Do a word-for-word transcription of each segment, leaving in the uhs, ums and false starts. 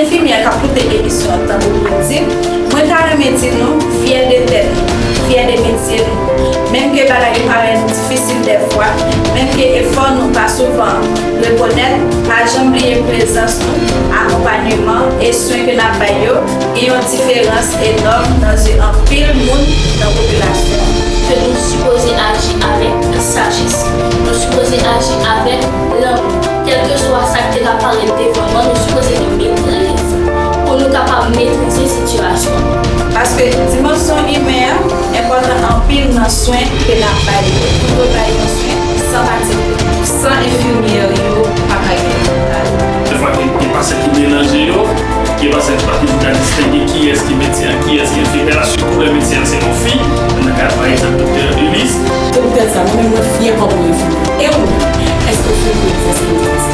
Enfimyè k ap koute emisyon an tankou pou di, mwen ta renmen di nou, fyè de tèt nou, fyè de metye nou. Menm ke bagay yo parèt difisil dèfwa, menm ke efò nou pa souvan rekonèt, pa janm bliye prezans nou, akonpanyeman e swen ke n ap bay yo gen yon diferans enòm nan zye anpil moun nan popilasyon an. Ke nou sipoze aji avèk sajès. Nou sipoze aji avèk lanmou. Kèlkeswa sa k te ka parèt devan nou, nou sipoze gen metriz pou nou kapab metrize sitiyasyon an. Paske dimansyon imen an enpòtan anpil nan swen ke n ap bay yo. Pou yo bay yon swen sanpatik. San enfimyè yo pa ka gen lopital. Dèfwa gen, gen pasyan ki melanje yo, gen pasyan ki pa toujou ka distenge kiyès ki medsen an, kiyès ki enfimyè la, sitou lè medsen an se yon fi, nan ka pa egzanp Doktè Ulysse. Se poutèt sa, mwen menm mwen fyè kòm yon enfimyè. E ou menm, èske w frekante sèvis?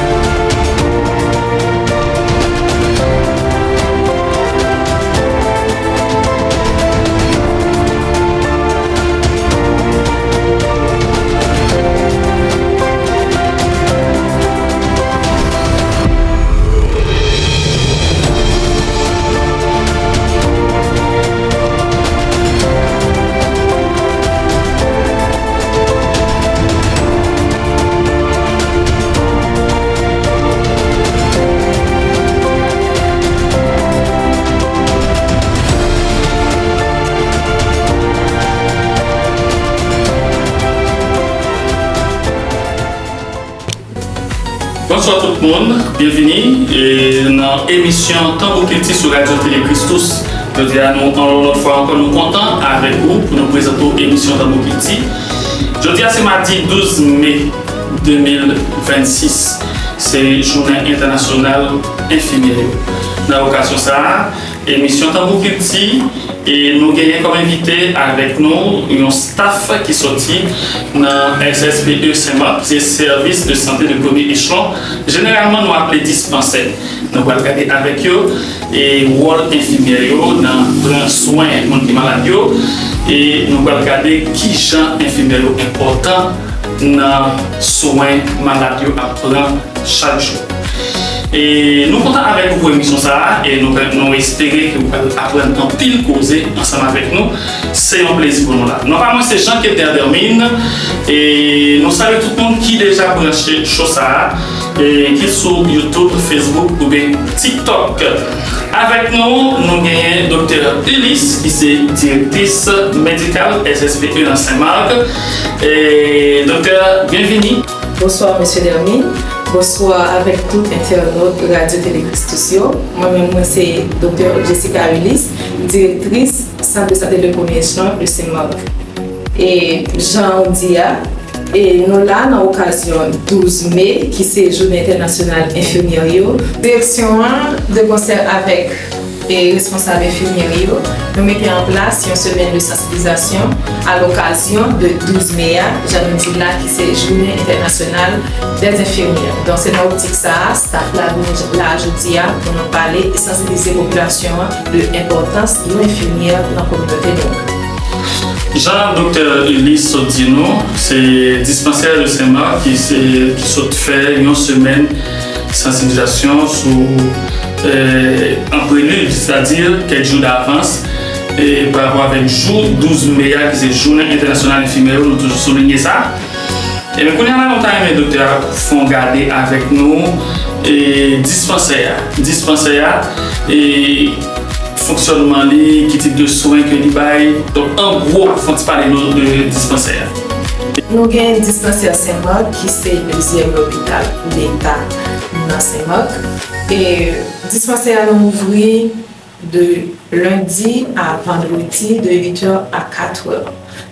Bonswa tout moun, byenvini e, nan emisyon Tanbou Kilti sou Radyo Tele Christus. Jodi a, nou, yon lòt fwa ankò, nou kontan avèk ou pou nou prezante w emisyon Tanbou Kilti. Jodi a, se madi douz me de mil vennsis. Se jounen entènasyonal enfimyè yo. Nan okazyon sa a, emisyon Tanbou Kilti, e nou genyen kòm envite avèk nou yon staff ki soti nan S S P E Sen Mak, se Service de Santé de Premier Échelon. Jeneralman, nou aple dispansè. Nou pral gade avèk yo e wòl enfimyè yo nan pran swen moun ki malad yo. E nou pral gade kijan enfimyè yo enpòtan nan swen malad yo ap pran chak jou. E nou kontan avèk ou pou emisyon sa a, e nou, nou espere ke ou pral aprann anpil koze ansanm avèk nou. Se yon plezi pou nou la. Non pa mwen se Jean Kepner Dermine, e nou salye tout moun ki deja branche cho sa a, e ki sou YouTube, Facebook oubyen TikTok. Avèk nou, nou genyen Doktè Ulysse, ki se direktris medikal S S P E nan Sen Mak. E, Doktè, byenvini. Bonswa, mesye Dermine. Bonswa avèk tout entènòt Radyo Tele Christus yo. Mwen menm, mwen se Doktè Jessica Ulysse, direktris Sant de Sante de Premye Echelon de Sen Mak. E jan w di a, e nou la nan okazyon douz me, ki se Jounen Entènasyonal Enfimyè yo. Direksyon an, de konsè avèk e responsab enfimyè yo, nou mete an plas yon semèn de sansibilizasyon a lokazyon de douz me a, jan nou di l la, ki se Jounen Entènasyonal dèz Enfimyè. Donk, se nan optik sa a, staff la vin la jodi a pou nou pale e sansibilize popilasyon an de enpòtans yon enfimyè nan kominote nou an. Jan Doktè Ulysse sot di nou, se dispansè de Sen Mak ki se, ki sot fè yon semèn sansibilizasyon sou, eh, an prelid, sètadi kèk jou davans, e pa rapò avèk jou douz me a, ki se Jounen Entènasyonal Enfimyè yo, nou toujou soulinye sa. Ebyen, kounye a la, nou ta renmen doktè a fè yon gade avèk nou, e dispansè a. Dispansè a, e fonksyònman li, ki tip de swen ke li bay. Donk, an gwo, fè yon ti pale nou de dispansè a. Nou gen dispansè Sen Mak, ki se dezyèm lopital leta nan Sen Mak. E dispansè a nou ouvri de lendi a vandredi de uit è a kat è.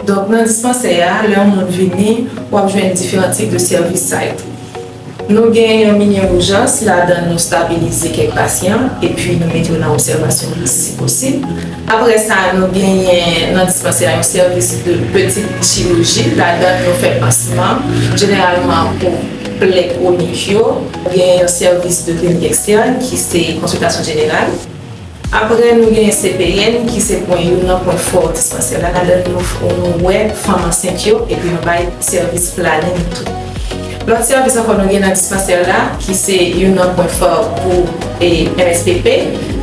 Donk, nan dispansè a, lè yon moun vini, w ap jwenn diferan tip de sèvis sa yo. Nou gen yon mini ijans, ladan nou stabilize kèk pasyan, epi nou mete yo nan obsèvasyon si posib. Apre sa, nou genyen nan dispansè a yon sèvis de petite chirurgie, ladan nou fè pansman, jeneralman pou plè kwonik yo. Gen yon sèvis de klinik ekstèn ki se konsiltasyon jeneral. Apre, nou gen C P N, ki se pwen, youn nan pwen fò dispansè la. Ladan nou, nou wè fanm ansent yo, epi nou bay sèvis planin tou. Lòt sèvis ankò nou gen nan dispansè la, ki se youn nan pwen fò pou e, M S P P,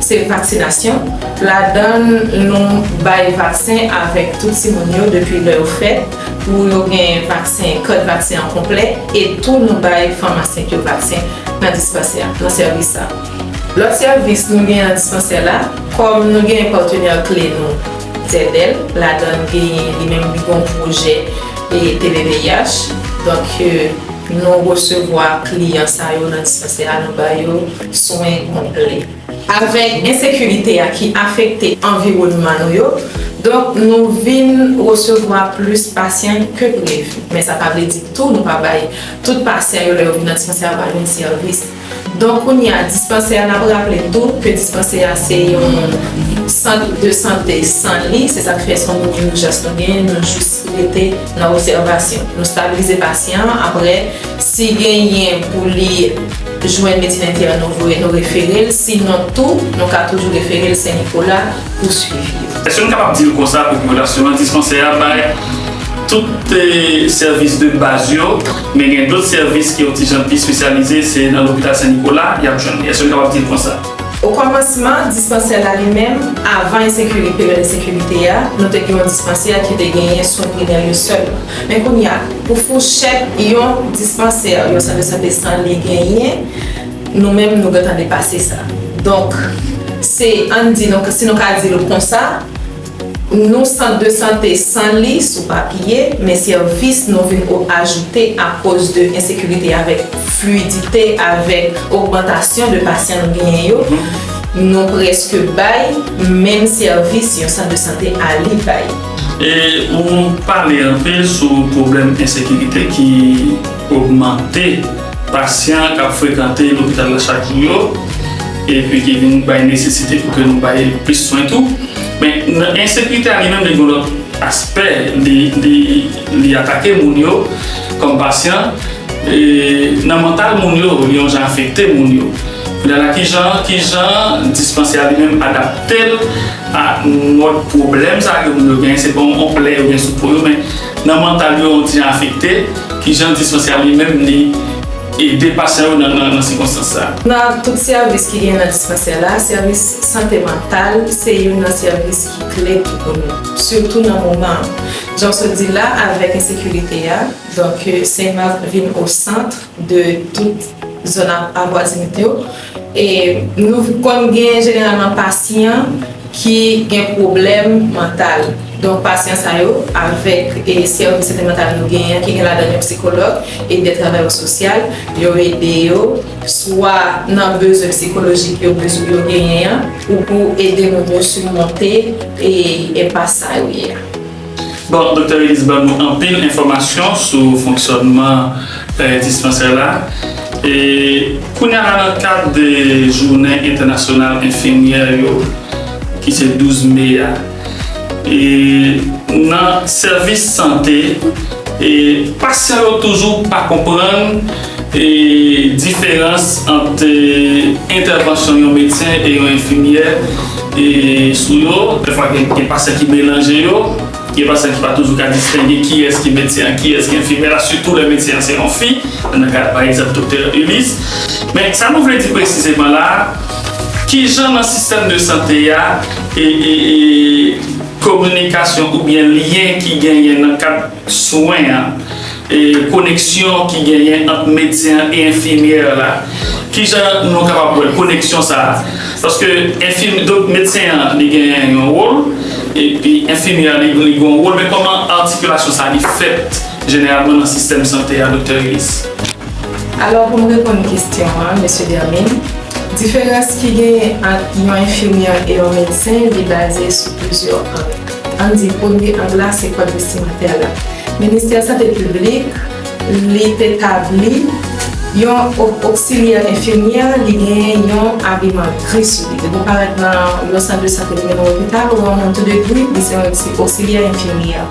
se vaksinasyon. Ladan l, nou bay vaksen avèk tout timoun yo depi lè yo fèt, pou yo gen vaksen, kòd vaksen an konplè, e tou nou bay fanm ansent yo vaksen nan dispansè, nan sèvis sa. Lòt sèvis nou gen nan dispansè la, kòm nou gen patnè kle nou, Zèdèl, ladan l genyen li menm li gen yon pwojè e T B V I H. Donk, e, nou resevwa kliyan sa yo nan dispansè a, nou ba yo swen konplè. Avèk ensekirite a ki afekte anviwònman nou yo, donk nou vin resevwa plis pasyan ke previ. Men sa pa vle di tou nou pa bay tout pasyan yo lè yo vin nan dispansè a pa jwenn sèvis. Donk kounye a, dispansè a, n ap raple tou ke dispansè a se yon sant de sante san li, se sa k fè se yon moun ijans nou genyen, nou jis rete nan obsèvasyon. Nou stabilize pasyan an, apre, si genyen pou li jwenn medsen entèn, nou voye, nou refere l, sinon tou, nou ka toujou refere l Sen Nikola pou swivi. Èske nou kapab di l konsa pou popilasyon an, dispansè a bay tout e, sèvis de baz yo, men gen dòt sèvis ki yon ti jan pi espesyalize, se nan lopital Sen Nikola y ap jwenn li. Èske nou kapab di l konsa? Okòmansman, dispansè la li menm, avan ensekiri-, peryòd ensekirite a, nou te gen yon dispansè ki te genyen swen primè yo sèlman. Men kounye a, pou fouchèt yon dispansè, yon sant de sante san li genyen, nou menm nou gentan depase sa. Donk, se, ann di, donk, si nou ka di l konsa, nou sant de sante san li sou papye, men sèvis nou vin o-, ajoute akoz de ensekirite avèk fliyidite, avèk ogmantasyon de pasyan nou genyen yo. Nou prèske bay menm sèvis yon sant de sante a li bay. E ou pale anpil sou pwoblèm ensekirite ki ogmante pasyan k ap frekante lopital la chak jou yo, epi ki vin bay nesesite pou ke nou bay plis swen tou. Men, nan ensekirite a li menm, li gen lòt aspè, li, li, li atake moun yo kòm pasyan, e, nan mantal moun yo, li yon jan afekte moun yo. Kounye a la, kijan, kijan dispansè a li menm adapte l a mòd pwoblèm sa ke moun yo genyen, se pa yon plè yo gen sou po yo, men nan mantal yo, yon ti jan afekte, kijan dispansè a li menm li ede pasyan yo nan, nan, nan sikonstans sa a? Nan tout sèvis ki gen nan dispansè la, sèvis sante mantal se youn nan sèvis ki kle pou nou, sitou nan moman an. Jan w sot di la, avèk ensekirite a, donk, e, Sen Mak vin o sant de tout zòn a-, avwazinite yo. E nou konn gen jeneralman pasyan ki gen pwoblèm mantal. Donk, pasyan sa yo, avèk, e, sèvis sante mantal nou genyen, ki gen ladan yo psikològ e de travayè sosyal, yo ede yo, swa nan bezwen psikolojik yo bezwen yo genyen an, ou pou ede moun yo simonte, e, enpas sa yo ye a. Bon, Doktè Ulysse ban nou anpil enfòmasyon sou fonksyònman, e, dispansè la. E kounye a la, nan kad de jounen entènasyonal enfimyè yo, ki se douz me a, e nan sèvis sante, e pasyan yo toujou pa konprann e diferans ant, e, entèvansyon yon medsen e yon enfimyè, e sou yo. Dèfwa gen, gen pasyan ki melanje yo, gen pasyan ki pa toujou ka distenge kiyès ki medsen an, kiyès ki enfimyè la, sitou lè medsen an se yon fi, nan ka, pa egzanp, Doktè Ulysse. Men sa nou vle di presizeman la, kijan nan sistèm de sante a, e, e, e kominikasyon oubyen lyen ki genyen nan kad swen an, e koneksyon ki genyen ant medsen an e enfimyè la, kijan nou kapab wè koneksyon sa a? Paske enfim-, donk, medsen an, li genyen yon wòl, epi enfimyè a, li, li gen yon wòl, men kòman atikilasyon sa a li fèt jeneralman nan sistèm sante a, Doktè Ulysse? Alò, pou m reponn kesyon an, mesye Dermin, diferans ki genyen ant yon enfimyè e yon medsen, li baze sou plizyè ang. Ann di, premye ang la, se kòd vestimatè la. Ministè Sante Piblik, li te tabli yon o-, oksilyè enfimyè, li genyen yon abiman gri sou li. Depi w parèt nan yon sant de sante oubyen nan lopital, ou wè yon moun tou de gri, li se yon oksi-, oksilyè enfimyè.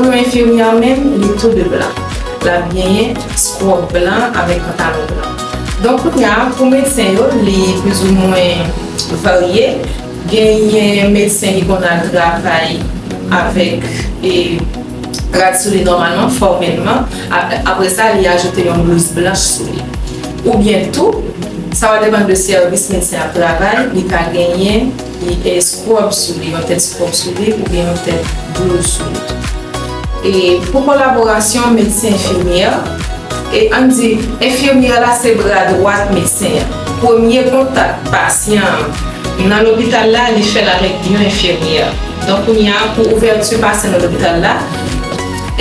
Pou yon enfimyè menm, li tou de blan. L ap genyen scrub blan avèk pantalon blan. Donk, kounye a, pou medsen yo, li plizoumwen varye. Genyen medsen ki konn al travay avèk, e, rad sou li nòmalman, fòmèlman. Ap- Apre sa, li ajoute yon blouz blanch sou li. Oubyen tou, sa va depann de sèvis medsen ap travay, li ka genyen, li e skwòb sou li, yon tèt skwòb sou li, oubyen yon tèt blouz sou li. E pou kolaborasyon medsen enfimyè, e ann di, enfimyè la se bra dwat medsen an. Premye kontak pasyan an nan lopital la, li fè l avèk yon enfimyè. Donk, kounye a, pou ouvèti pasyan nan lopital la,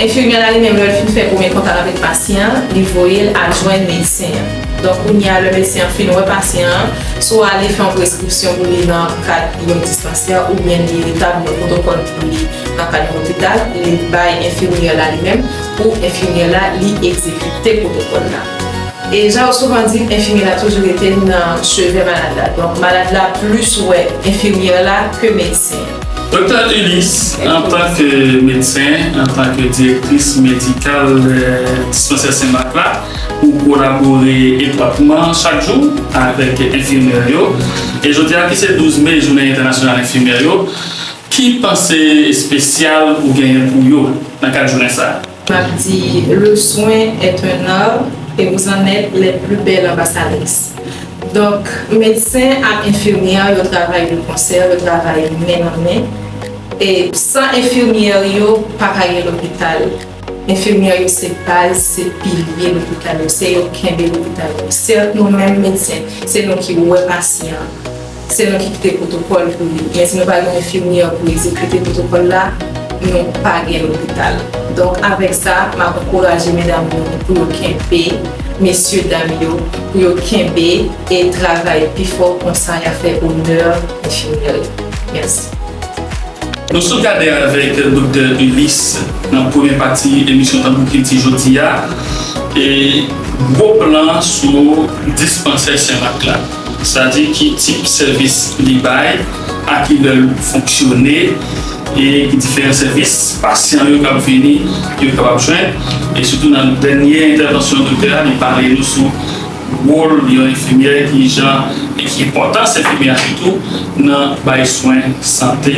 enfimyè la li menm, lè l fin fè premye kontak avèk pasyan an, li voye l al jwenn medsen an. Donk, kounye a, lè medsen an fin wè pasyan an, swa li fè yon preskripsyon pou li nan kad yon dispansè, oubyen li etabli yon pwotokòl pou li nan kad yon lopital, li bay enfimyè la li menm, pou enfimyè la li egzekite pwotokòl la. E jan yo souvan di, enfimyè la toujou rete nan cheve malad la. Donk, malad la plis wè enfimyè la ke medsen an. Doktè Ulysse, antanke medsen, antanke direktris medikal dispansè Senmak la, ou kolabore etwatman chak jou avèk enfimyè yo. E jodi a ki se douz me, jounen entènasyonal enfimyè yo, ki panse espesyal ou genyen pou yo nan kad jounen sa a? M ap di, le soin est un art et vous en êtes les plus belles ambassadrices. Donk, medsen ak enfimyè yo travay de konsè, yo travay men nan men. E san enfimyè yo, pa ka gen lopital. Enfimyè yo se baz, se pilye lopital yo, se yo kenbe lopital yo. Sèt, nou menm medsen, se nou ki wè pasyan, se nou ki kite pwotokòl pou li. Men si nou pa gen enfimyè pou egzekite pwotokòl la, nou pa gen lopital. Donk, avèk sa, m ap ankouraje medam yo pou yo kenbe, mesye dam yo, pou yo kenbe e travay pi fò, konsa y a fè onè enfimyè yo. Mèsi. Nou sot gade avèk Doktè Ulysse nan premye pati emisyon Tanbou Kilti jodi a, e gwo plan sou dispansè Senmak la. Sa di ki tip sèvis li bay, a ki lè l fonksyone, e ki diferan sèvis pasyan yo k ap vini, yo kapab jwenn. E sitou nan dènye entèvansyon doktè a, li pale nou sou wòl yon enfimyè, ki jan, e ki enpòtans enfimyè a sitou nan bay swen sante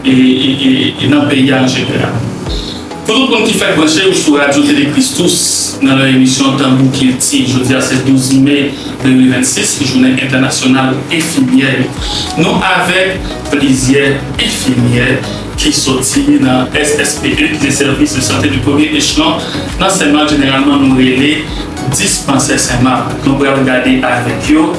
e, e, e, e nan peyi a an jeneral. Pou tout moun ki fèk branche, ou sou Radyo Tele Christus nan yon emisyon Tanbou Kilti. Jodi a se douz me de mil vennsis, jounen entènasyonal enfimyè yo. Nou avèk plizyè enfimyè ki soti nan S S P E, ki se Sèvis de Sante de Premye Echelon nan Senmak, jeneralman nou rele Dispansè Senmak. Nou pral gade avèk yo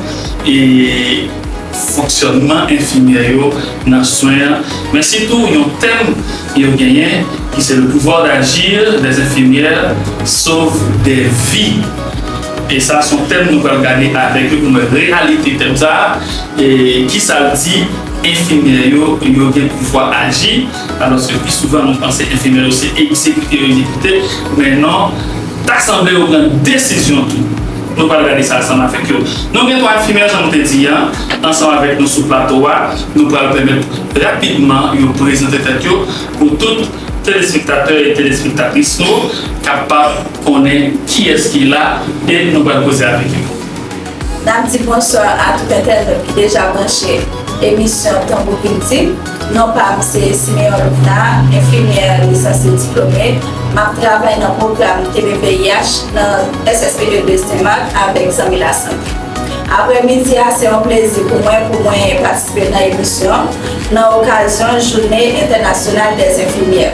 e fonksyònman enfimyè yo nan swen an, men sitou yon tèm yo genyen ki se le pouvoir d'agir des infirmières sauve des vies. E sa se yon tèm nou pral gade avèk yo pou nou wè reyalite tèm sa a, e kisa l di enfimyè yo, yo gen pouvwa aji, alòske pi souvan nou panse enfimyè yo se egzekite yo egzekite, men non, ta sanble yo pran desizyon tou. Nou pral gade sa ansanm avèk yo. Nou gen twa enfimyè, jan nou te di a, ansanm avèk nou sou plato a. Nou pral pèmèt rapidman yo prezante tèt yo pou tout telespektatè e telespektatris nou kapab konnen kiyès ki la e nou pral koze avèk yo. N ap di bonswa a tout entènòt ki deja branche emisyon Tanbou Kilti. Non pa m se Simeon Louvna, enfimyè lisanse diplome. M ap travay nan pwogram T B V I H nan S S P E de Senmak avèk Zanmi Lasante. Aprèmidi a, se yon plezi pou mwen pou mwen patisipe nan emisyon nan okazyon Jounen Entènasyonal dèz Enfimyè.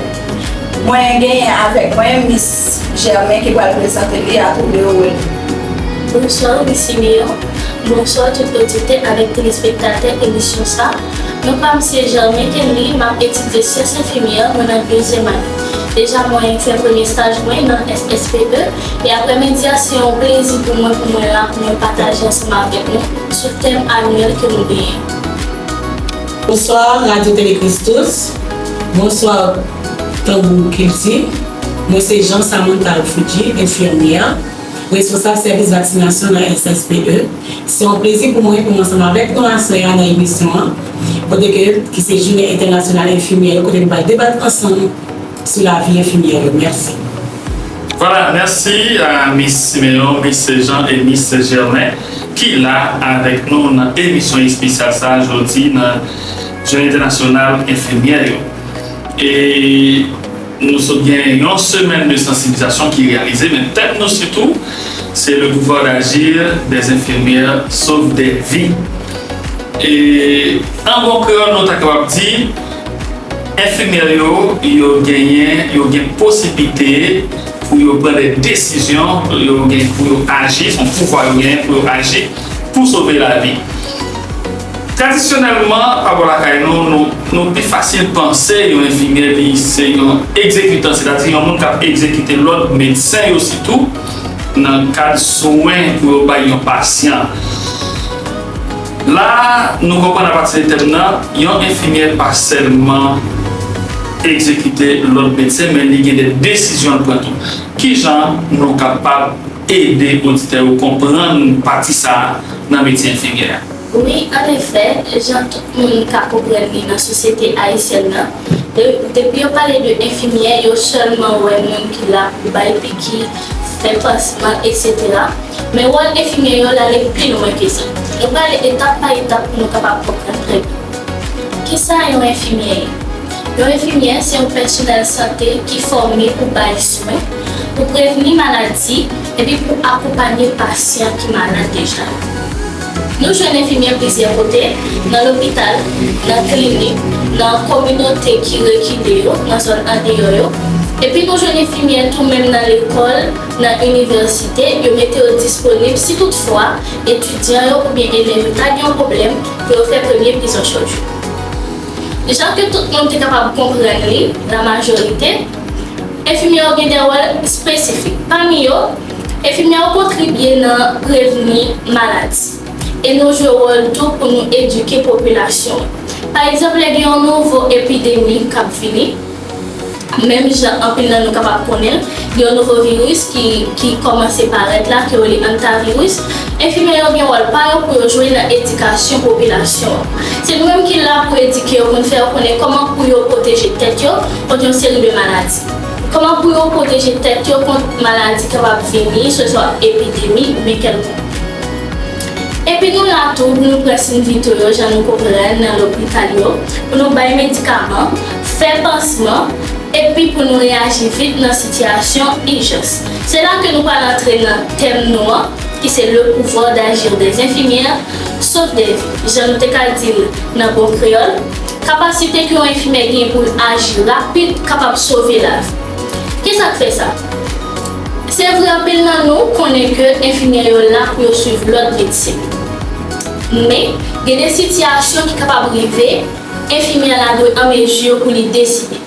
Mwen genyen avèk mwen Miss Germain ki pral prezante li ak ou de wòl. Bonswa, Miss Simeon. Bonswa, tout oditè avèk telespektatè emisyon sa. Non pa m se Germain Kenly, m ap etidye syans enfimyè, mwen nan dezyèm ane. Deja, mwen fè premye staj mwen nan S S P E, e aprèmidi a, se yon plezi pou mwen, pou mwen la, pou mwen pataje ansanm avèk nou sou tèm anyèl ke nou genyen. Bonswa, Radyo Tele Christus. Bonswa, Tanbou Kilti. Mwen se Jean Samantha Fuji, enfimyè, responsab sèvis vaksinasyon nan S S P E. Se yon plezi pou mwen pou mwen ansanm avèk nou aswè a nan emisyon an, kote ke, ki se Jounen Entènasyonal Enfimyè yo, kote nou pral debat ansanm sou lavi enfimyè yo. Mèsi. Vwala, mèsi a Miss Simeon, Miss Jean e Miss Germain ki la avèk nou nan emisyon espesyal sa a jodi nan Jounen Entènasyonal Enfimyè yo. E Nou sot gen yon semèn de sansibilizasyon ki reyalize, men tèm nou sitou, se le pouvoir d'agir des infirmières sauve des vies. E an bon kreyòl, nou ta kapab di, enfimyè yo, yo genyen, yo gen posiblite pou yo pran de desizyon, yo gen pou yo aji, se yon pouvwa yo genyen pou yo aji pou sove lavi. Tradisyonèlman, pa bò lakay nou, nou, nou pi fasil panse yon enfimyè, li se yon egzekitan, sètadi yon moun k ap egzekite lòd medsen yo sitou nan kad swen pou yo bay yon pasyan. La, nou konprann apati de tèm nan, yon enfimyè pa sèlman egzekite lòd medsen, men li gen de desizyon l pran tou. Kijan nou kapab ede oditè yo konprann pati sa a nan metye enfimyè a? Wi, ann efè, jan tout moun ka konprann li nan sosyete ayisyèn nan, de- depi yo pale de enfimyè, yo sèlman wè moun ki la pou bay piki, fè pansman, etsetera. Men wòl enfimyè yo l ale pi lwen ke sa. Nou prale etap pa etap pou nou kapab konprann trè byen. Kisa yon enfimyè ye? Yon enfimyè se yon pèsonèl sante ki fòme pou bay swen, pou prevni maladi, epi pou akonpanye pasyan ki malad deja yo. Nou jwenn enfimyè plizyè kote, nan lopital, nan klinik, nan kominote ki rekile yo, nan zòn andeyò yo. Epi nou jwenn enfimyè tou menm nan lekòl, nan inivèsite, yo mete yo disponib si toutfwa etidyan yo oubyen elèv yo ta gen yon pwoblèm pou yo fè premye prizanchaj yo. Jan ke tout moun te kapab konprann li, la majorite, enfimyè yo gen de wòl espesifik. Pami yo, enfimyè yo kontribye nan prevni maladi. E nou jwe wòl tou pou nou edike popilasyon an. Pa egzanp, lè gen yon nouvo epidemi k ap vini, menm jan anpil nan nou kapab konnen l, gen yon nouvo viris ki, ki kòmanse parèt la, ki rele antaviris. Enfimyè yo gen wòl pa yo pou yo jwe nan edikasyon popilasyon an. Se nou menm ki la pou edike yo, pou n fè yo konnen kòman pou yo pwoteje tèt yo kont yon seri de maladi. Kòman pou yo pwoteje tèt yo kont maladi k kapab vini, soswa epidemi oubyen kèlkonk. Epi nou la tou pou nou pran siy vito yo, jan nou konprann nan lopital yo, pou nou bay medikaman, fè pansman, epi pou nou reyaji vit nan sitiyasyon ijans. Se la ke nou pral antre nan tèm nou an, ki se le pouvoir d'agir des infirmières sauve des vies. Jan nou te ka di l nan bon kreyòl, kapasite ke yon enfimyè genyen pou l aji rapid kapab sove lavi. Kisa k fè sa? Se vre, anpil nan nou konnen ke enfimyè yo la pou yo swiv lòd medsen. Men, gen de sitiyasyon ki kapab rive, enfimyè la dwe an mezi pou li deside.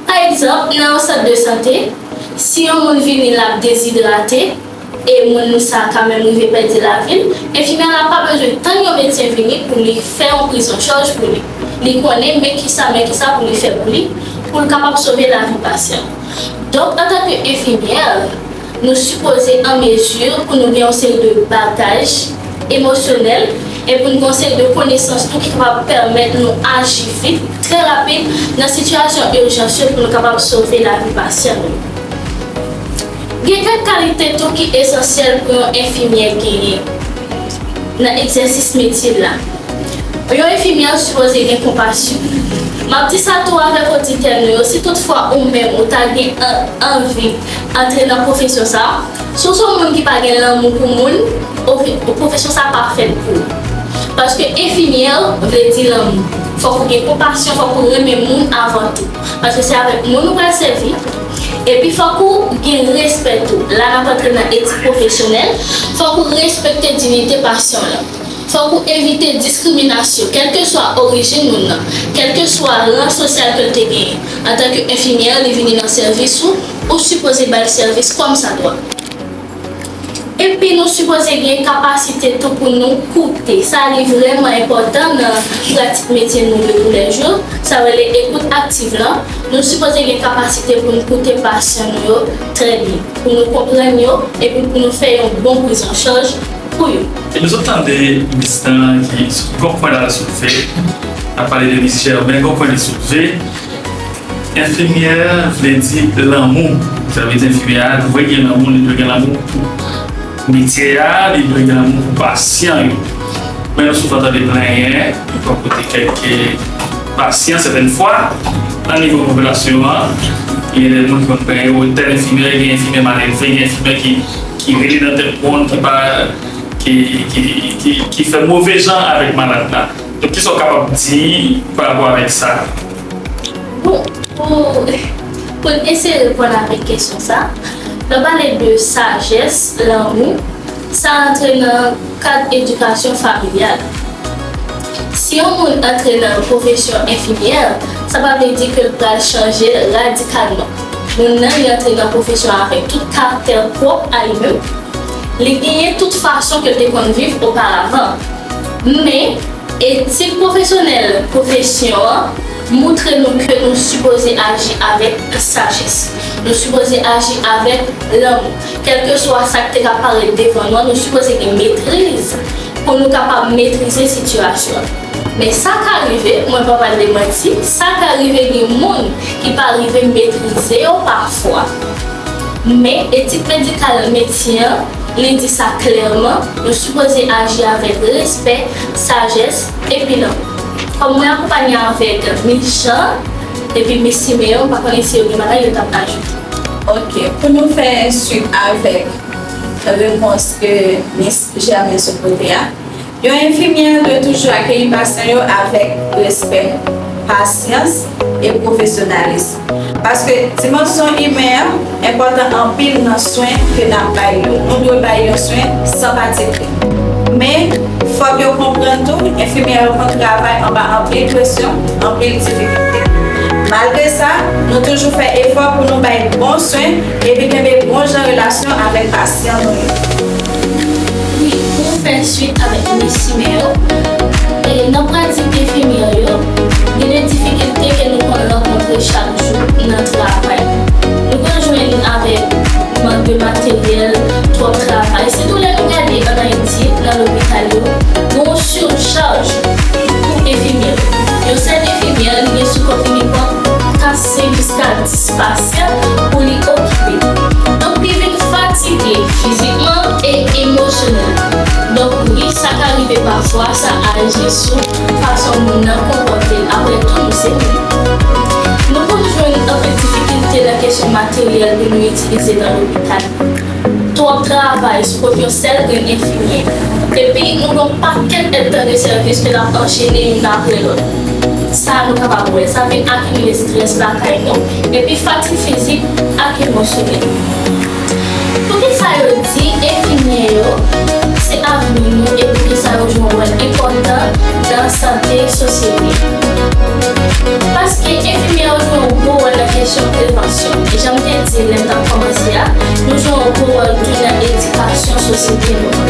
Pa egzanp, nan yon sant de sante, si yon moun vini l ap dezidrate, e moun sa a ka menm rive pèdi lavi l, enfimyè la pa bezwen tann yon medsen vini pou li fè yon prizanchaj pou li. Li konnen men kisa, men kisa pou li fè pou li, pou l kapab sove lavi pasyan. Donk, antanke enfimyè, nou sipoze an mezi pou nou gen yon seri de bagaj emosyonèl e pou n gen yon seri de konesans tou ki kapab pèmèt nou aji vit, trè rapid, nan sitiyasyon ijans yo pou nou kapab sove lavi pasyan nou. Gen kèk kalite tou ki esansyèl pou yon enfimyè genyen nan egzèsis metye l la. Yon enfimyè sipoze gen konpasyon. M ap di sa tou avèk oditè nou yo, si toutfwa ou menm ou ta gen an- anvi antre nan pwofesyon sa a, si w se yon moun ki pa gen lanmou pou moun, ofi- pwofesyon sa a pa fèt pou ou. Paske enfimyè vle di lanmou. Fòk ou gen konpasyon, fòk ou renmen moun avan tou. Paske se avèk moun ou pral sèvi. Epi fòk ou gen respè tou. La n ap antre nan etik pwofesyonèl. Fòk ou respekte diyite pasyan w lan. Fòk ou evite diskriminasyon, kèlkeswa orijin moun nan, kèlkeswa ran sosyal ke l te genyen. Antanke enfimyè, li vini nan sèvis ou, ou sipoze ba l sèvis kòmsadwa. Epi nou sipoze gen kapasite tou pou nou koute. Sa li vrèman enpòtan nan pratik metye nou de toulèjou, sa rele ekout aktiv lan. Nou sipoze gen kapasite pou n koute pasyan nou yo trè byen, pou nou konprann yo, epi pou nou fè yon bon prizanchaj pou yo. E nou sot tande Bistan ki gon pwen la l soulve. N ap pale de Miss Germain, gon pwen li soulve. Enfimyè vle di lanmou. Sa vle di enfimyè a dwe gen lanmou, li dwe gen lanmou pou metye a, li dwe gen lanmou pou pasyan yo. Men nou souvan tande plenyen, yon kote kèk pasyan, sètèn fwa, Nan nivo popilasyon an, gen de moun ki konn pran yo tèl enfimyè, gen enfimyè malelve, gen enfimyè ki, ki rele nan tèt moun, ki pa, ki, ki, ki, ki fè move jan avèk malad la. Donk, kisa w kapab di pa rapò avèk sa? Bon, pou, pou n eseye reponn avèk kesyon sa, lè w pale de sajès, lanmou, sa antre nan kad edikasyon familyal. Si yon moun antre nan pwofesyon enfimyè, sa pa vle di ke l pral chanje radikalman. Moun nan, li antre nan pwofesyon avèk tout karaktè pwòp a li menm. Li genyen tout fason ke l te konn viv oparavan. Men, etik pwofesyonèl pwofesyon an moutre nou ke nou sipoze aji avèk sajès. Nou sipoze aji avèk lanmou. Kèlkeswa sa k te ka parèt devan nou an, nou sipoze gen metriz pou nou kapab metrize sitiyasyon an. Men sa ka rive, mwen pa pral demanti, sa ka rive gen moun ki pa rive metrize yo pafwa. Men etik medikal metye an, li di sa klèman, nou sipoze aji avèk respè, sajès, epi lanmou. Kòm mwen akonpanye avèk Miss Jean epi Miss Simeon, m pa konnen si yo gen bagay yo t ap ajoute. Ok, pou nou fè swit avèk repons ke Miss Germaine sot pote a, yon enfimyè dwe toujou akeyi pasyan yo avèk respè, pasyans e pwofesyonalis. Paske dimansyon imen an enpòtan anpil nan swen ke n ap bay yo. Nou dwe bay yo swen san patipri. Men, fòk yo konprann tou, enfimyè yo konn travay anba anpil presyon, anpil difikilte. Malgre sa, nou toujou fè efò pou nou bay bon swen epi kenbe bon jan relasyon avèk pasyan nou yo. Wi, pou fè swit avèk Miss Simeon, e nan pratik enfimyè yo, gen de difikilte ke nou konn rankontre chak jou nan travay. Nou konn jwenn avèk mank de materyèl, twòp travay. Sitou lè nou gade ann Ayiti, nan lopital yo, gen yon sichaj pou enfimyè. Yon sèl enfimyè, li gen sou kont li, li pran kat senk jiska dis pasyan pou li okipe. Donk, li vin fatige fizikman e emosyonèlman. Donk, wi, sa ka rive pafwa, sa aji sou fason moun nan konpòte l. Apre tou, nou se moun. Nou konn jwenn anpil difikilte nan kesyon materyèl pou nou itilize nan lopital. Twòp travay sou kont yon sèl grenn enfimyè. Epi, nou gen yon pakèt èdtan de sèvis ke n ap anchene youn apre lòt. Sa, nou kapab wè, sa vin akimile estrès lakay nou, epi fatig fizik ak emosyonèl. Poukisa yo di enfimyè yo se avni nou e poukisa yo jwe yon wòl enpòtan nan sante sosyete? Paske enfimyè yo jwe yon gwo wòl nan kesyon prevansyon. E jan m te di lè m t ap kòmanse a, nou jwe yon gwo wòl tou nan edikasyon sosyete nou an.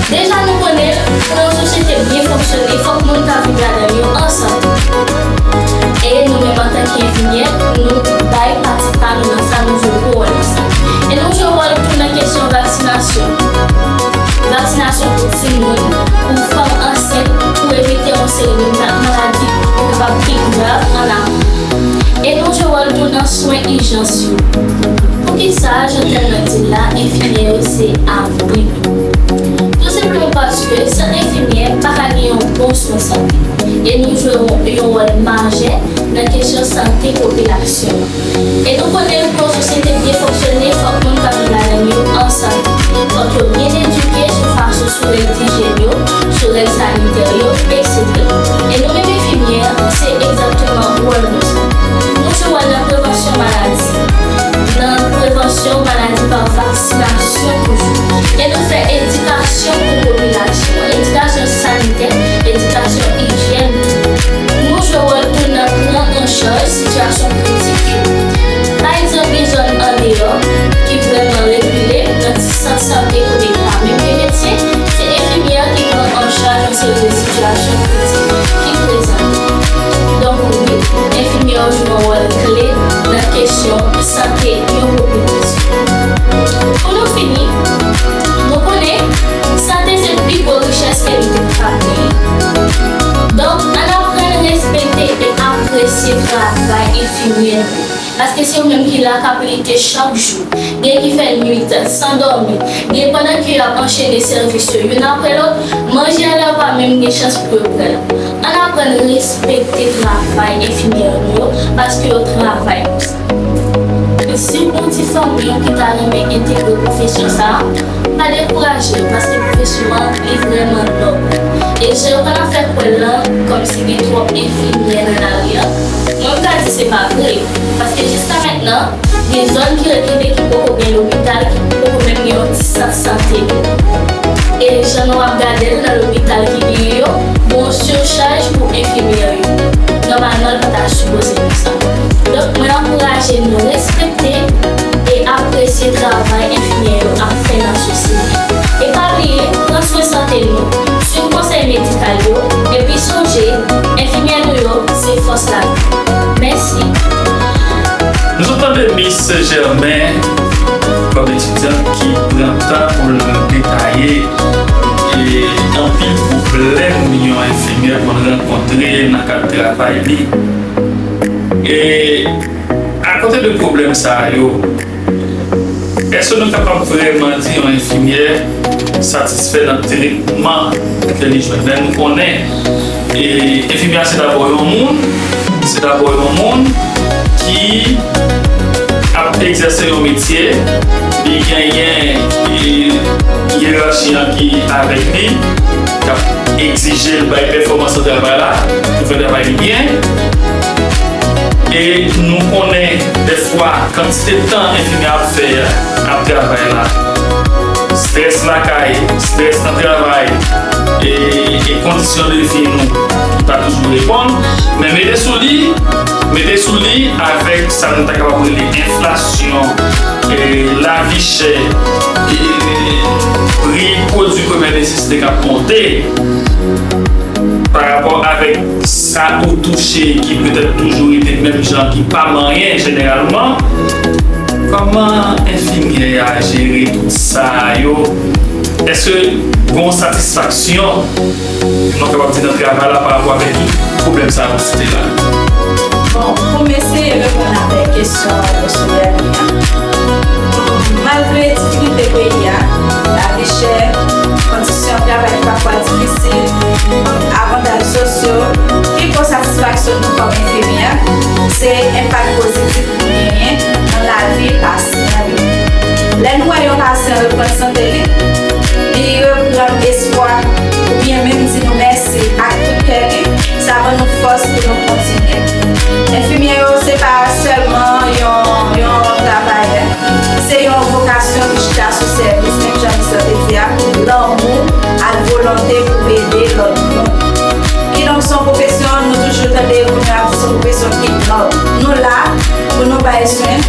Deja nou konnen, pou yon sosyete byen fonksyone, fòk moun ka viv ladan l yo ansanm. E nou menm antanke enfimyè, nou bay pati pa nou nan sa, nou jwe gwo wòl nan sa. E nou jwe wòl tou nan kesyon vaksinasyon. Vaksinasyon pou timoun, pou fanm ansent, pou evite yon seri de ma- maladi ki kapab pi grav an amon. E nou jwe wòl tou nan swen ijans yo. Poukisa, jan tèm nan di l la, enfimyè yo se avni nou? Tou senpleman paske san enfimyè, pa ka gen yon bon swen sante. E nou jwe yon, yon wòl majè nan kesyon sante popilasyon an. E nou konnen pou yon sosyete byen fonksyone, fòk moun k ap viv ladan l yo an sante. Fòk yo byen edike sou fason, sou règ dijyèn yo, sou règ sanitè yo, etsetera. E nou menm enfimyè, se egzakteman wòl nou sa. Nou jwe wòl nan prevansyon maladi, nan prevansyon maladi pa vaksinasyon toujou. E nou fè edikasyon pou popilasyon an, edikasyon sanitè, edikasyon ijyèn tou. Nou jwe wòl tou nan pran an chaj sitiyasyon kritik yo. Pa egzanp, gen zòn andeyò ki vrèman rekile nan ti sant sante kote yo pa menm gen medsen, se enfimyè ki pran an chaj yon seri de sitiyasyon kritik ki prezante. Donk, wi, enfimyè yo jwe yon wòl kle nan kesyon sante yon popilasyon. Pou nou fini, nou konnen sante se pi gwo richès ke nou tout ka genyen. Donk, ann aprann respekte e apresye travay enfimyè nou yo. Paske se yo menm ki la k ap lite chak jou. Gen ki fè nwit san dòmi. Gen pandan ke y ap anchene sèvis yo youn apre lòt, manje a la yo pa menm gen chans pou yo pran l. Ann aprann Respekte travay enfimyè nou yo, paske yo travay pou sa. Si w gon ti fanmi w ki ta renmen entegre pwofesyon sa a, pa dekouraje l, paske pwofesyon an, li vrèman nòb. E jan yo konn ap fè kwè l lan, kòmsi gen twòp enfimyè nan lari a, mwen, m ka di se pa vre, paske jiska mentnan, gen zòn ki ret kenbe ki poko gen lopital, ki poko menm gen yon ti sant sante tou. E jan nou ap gade l nan lopital ki genyen yo, gen yon sichaj pou enfimyè yo. Nòmalman, li pa ta sipoze konsa. Donk, mwen ankouraje nou respekte e apresye travay enfimyè yo ap fè nan sosyete. E pa bliye, pran swen sante nou, swiv konsèy medikal yo, epi sonje, enfimyè nou yo se fòs lavi. Mèsi. Nou sot tande Miss Germain kòm etidyan ki pran tan pou l detaye e anpil pwoblèm yon enfimyè konn rankontre nan kad travay li. E akote de pwoblèm sa yo, èske nou kapab vrèman di yon enfimyè satisfè nan tretman ke li jwenn? Men nou konnen, e, enfimyè se dabò yon moun, se dabò yon moun ki ap egzèse yon metye, li genyen, e, yerachi an ki avèk li, k ap egzije l bay pèfòmans nan travay la, pou fè travay li byen. E nou konnen, dèfwa, kantite tan enfimyè ap fè ap travay la, estrès lakay, estrès nan travay, e, e kondisyon de vi nou ki pa toujou reponn. Men mete sou li, mete sou li avèk sa nou ta kapab rele enflasyon, e, lavi chè, e, pri pwodui premyè nesesite k ap monte. Pa rapò avèk sa ou touche ki petèt toujou rete menm jan, ki pa manyen jeneralman, kòman enfimyè a jere tout sa yo? Èske gon satisfaksyon, nou kapab di, nan travay la pa rapò avèk tout pwoblèm sa yo site la? Bon, pou m eseye reponn avèk kesyon Mesye Dènye a, malgre difikilte peyi a, lavi chè, kondisyon travay ki pafwa difisil, avantaj sosyo, pi gwo satisfaksyon nou kòm enfimyè, se enpak pozitif nou genyen nan lavi pasyan yo. Lè nou wè yon pasyan reprann sante li, li reprann espwa, oubyen menm di nou mèsi ak tout kè li, sa ban nou fòs pou nou kontinye. Enfimyè yo se pa sèlman yon, yon travayè, se yon vokasyon ki chita sou sèvis, menm jan Miss lan te di a, lanmou ak volonte pou ede lòt moun. Kidonk, se yon pwofesyon, nou toujou tande moun yo ap di se yon pwofesyon ki nòb. Nou la pou nou bay swen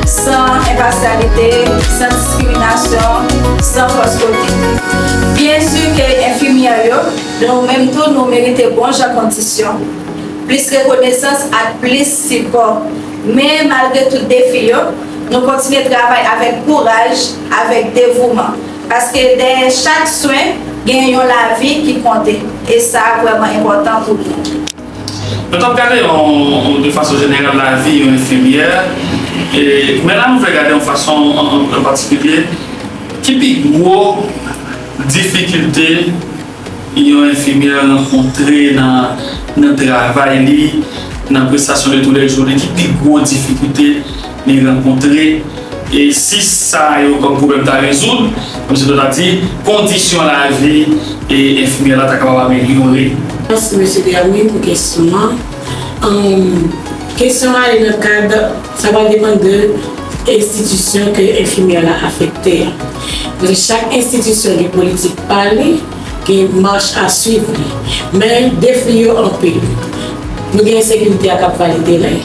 san enpasyalite, san diskriminasyon, san fòs kote. Byen si ke enfimyè yo, nou menm tou, nou merite bon jan kondisyon, plis rekonesans ak plis sipò. Men malgre tout defi yo, nou kontinye travay avèk kouraj, avèk devouman. Paske dèyè chak swen, gen yon lavi ki konte. E sa vrèman enpòtan pou nou. Nou t ap gade yon, de fason jeneral, lavi yon enfimyè. E, men la, nou vle gade yon fason an, an, an patikilye. Ki pi gwo difikilte yon enfimyè rankontre nan, nan travay li, nan prestasyon de toulèjou li? Ki pi gwo difikilte li rankontre? E si sa yo kòm pwoblèm ta rezoud, kòmsi nou ta di, kondisyon lavi e enfimyè la ta kapab amelyore. Mèsi, Mesye Dermy, pou kesyon an. Ann, kesyon an ale nan kad, sa va depann de enstitisyon ke enfimyè la afekte a. Paske chak enstitisyon gen politik pa li, gen mach a swiv li. Men defi yo anpil. Nou gen ensekirite a k ap vale teren.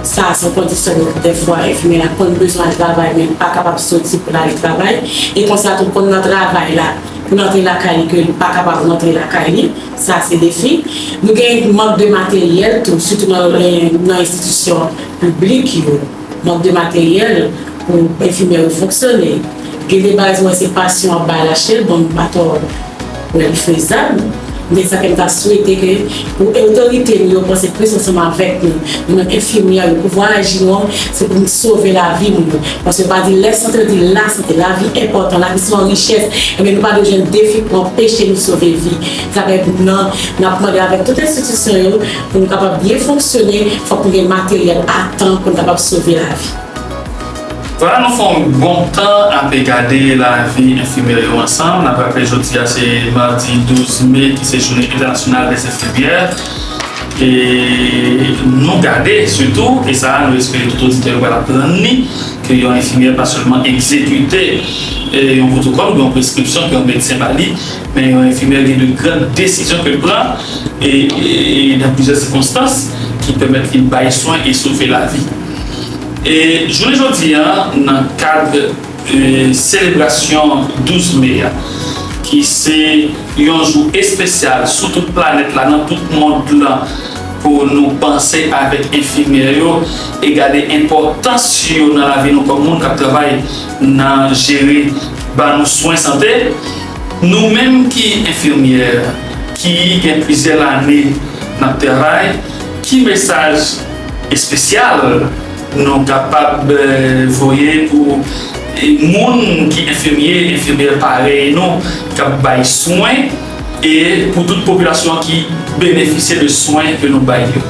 Sa, se yon kondisyon nou, dèfwa, enfimyè la konn bezwen al travay, men li pa kapab soti pou l al travay. E konsa tou, konn nan travay la, pou l antre lakay li, ke li pa kapab rantre lakay li. Sa, se defi. Nou gen mank de materyèl tou, sitou nan, nan enstitisyon piblik yo. Mank de materyèl pou enfimyè yo fonksyone. Gen de bagay, mwen, se pasyan ap bay lache l, bon, m pa twò wè li fezab. Men sa ke m ta swete ke pou otorite nou yo panse plis ansanm avèk nou, nou menm enfimyè yo, pouvwa aji nou an, se pou n sove lavi moun yo. Paske yo pa di lè sante, yo di lasante. Lavi enpòtan, lavi se yon richès. Ebyen, nou pa dwe jwenn defi pou anpeche nou sove vi. Sa fè nan, n ap mande avèk tout enstitisyon yo, pou nou kapab byen fonksyone, fòk nou gen materyèl a tan pou n kapab sove lavi. Vwala, nou fè yon bon tan ap gade lavi enfimyè yo ansanm. N ap raple jodi a se madi douz me ki se jounen entènasyonal dè enfimyè. E nou gade sitou, e sa a nou espere tout oditè yo pral aprann li, ke yon enfimyè pa sèlman egzekite yon pwotokòl oubyen yon preskripsyon ke yon medsen ba li, men yon enfimyè gen de gran desizyon ke l pran e, e, e nan plizyè sikonstans ki pèmèt li bay swen e sove lavi. E jounen jodi a, nan kad e, selebrasyon douz me a, ki se yon jou espesyal sou tout planèt la, nan tout mond lan, pou nou panse avèk enfimyè yo e gade enpòtans yo nan lavi nou kòm moun k ap travay nan jere ba nou swen sante. Nou menm ki enfimyè, ki gen plizyè lane n ap travay, ki mesaj espesyal nou kapab voye pou moun ki enfimye, enfimyè parèy nou k ap bay swen, e pou tout popilasyon an ki benefisye de swen ke nou bay yo.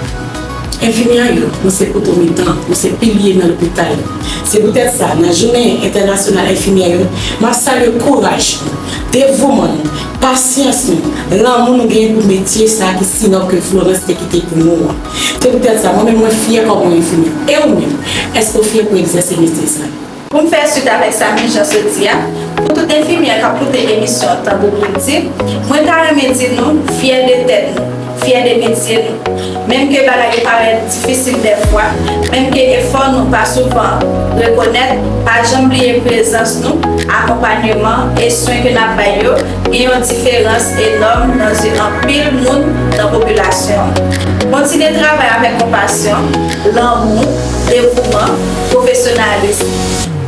Enfimyè yo, nou se poto mitan, nou se pilye nan lopital yo. Se poutèt sa, nan Jounen Entènasyonal Enfimyè yo, m ap salye kouraj nou, devouman nou, pasyans nou, lanmou nou genyen pou metye sa a ki si nòb ke Florence te kite pou nou an. Se poutèt sa, mwen menm mwen fyè kòm yon enfimyè. E ou menm, èske w fyè pou egzèse metye sa a? Pou m fè swit avèk sa Mijan sot di a, pou tout enfimyè k ap koute emisyon Tanbou Kilti, mwen ta renmen di nou fyè de tèt nou, fyè de metye nou. Menm ke bagay yo parèt difisil dèfwa, menm ke efò nou pa souvan rekonèt, pa janm bliye prezans nou, akonpanyeman e swen ke n ap bay yo gen yon diferans enòm nan zye anpil moun nan popilasyon an. Kontinye travay avèk konpasyon, lanmou, devouman, pwofesyonalis.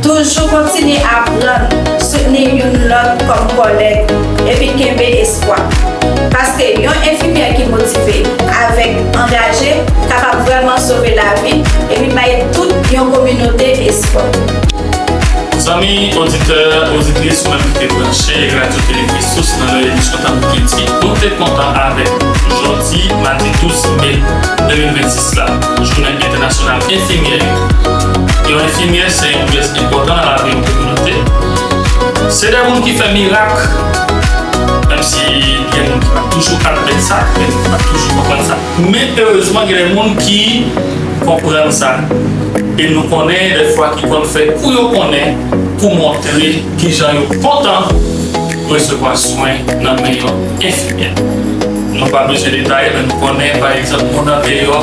Toujou kontinye aprann, soutni youn lòt kòm kòlèg, epi kenbe espwa. Paske yon enfimyè ki motive avèk angaje kapab vrèman sove lavi epi bay tout yon kominote espwa. Zanmi oditè, oditris, ou menm ki te branche Radyo Tele Kristus nan lè emisyon Tanbou Kilti, nou te kontan avèk ou jodi madi douz me de mil vennsis la, Jounen Entènasyonal Enfimyè yo. Yon enfimyè se yon pyès enpòtan nan lavi yon kominote. Se de moun ki fè mirak, menm si gen moun ki pa toujou admèt sa, gen moun ki pa toujou konprann sa. Men erezman, gen de moun ki konprann sa. E nou konnen dèfwa ki konn fè kou yo konnen pou montre kijan yo kontan resevwa swen nan men yon enfimyè. Nou pa bezwen detaye, men nou konnen, pa egzanp, moun andeyò,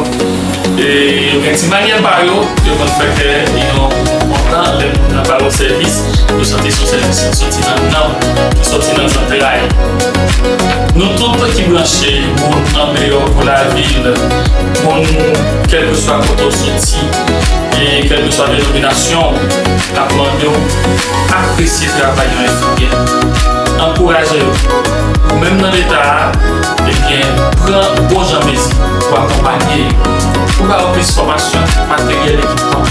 e, yo gen ti manyè pa yo, yo konn fè kè yon moun kontan lè moun nan ba yo sèvis, yo santi se yon sèvis ki soti nan nanm, ki soti nan zantray. Nou tout ki branche, moun andeyò kou lavil, moun kèlkeswa kote w soti, e kèlkeswa denominasyon w, n ap mande w apresye travay yon enfimyè. Ankouraje yo. Ou menm nan leta a, ebyen, pran bon jan mezi pou akonpanye yo, pou ba yo plis fòmasyon, materyèl, ekipman,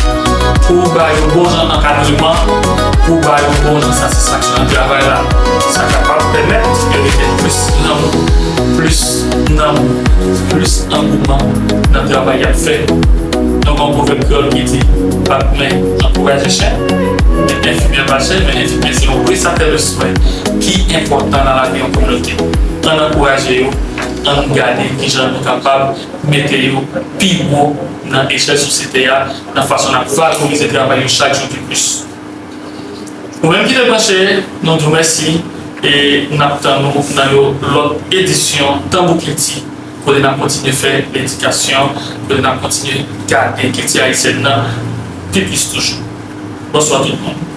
pou ba yo bon jan ankadreman, pou ba yo bon jan satisfaksyon nan travay la. Sa kapab pèmèt yo mete plis lanmou, plis nanmou, plis angouman nan travay y ap fè. Donk, gen yon pwovèb kreyòl ki di, bat men ankouraje chen, men enfimyè pa chen, men enfimyè se yon prestatè de swen ki enpòtan nan lavi yon kominote. Ann ankouraje yo, ann gade kijan nou kapab mete yo pi wo nan echèl sosyete a, nan fason n ap valorize travay yo chak jou pi plis. Ou menm ki te branche, nou di w mèsi e n ap tann ou nan yon lòt edisyon Tanbou Kilti, kote n ap kontinye fè ledikasyon, kote n ap kontinye gade kilti ayisyèn nan pi plis toujou. Bonswa tout moun.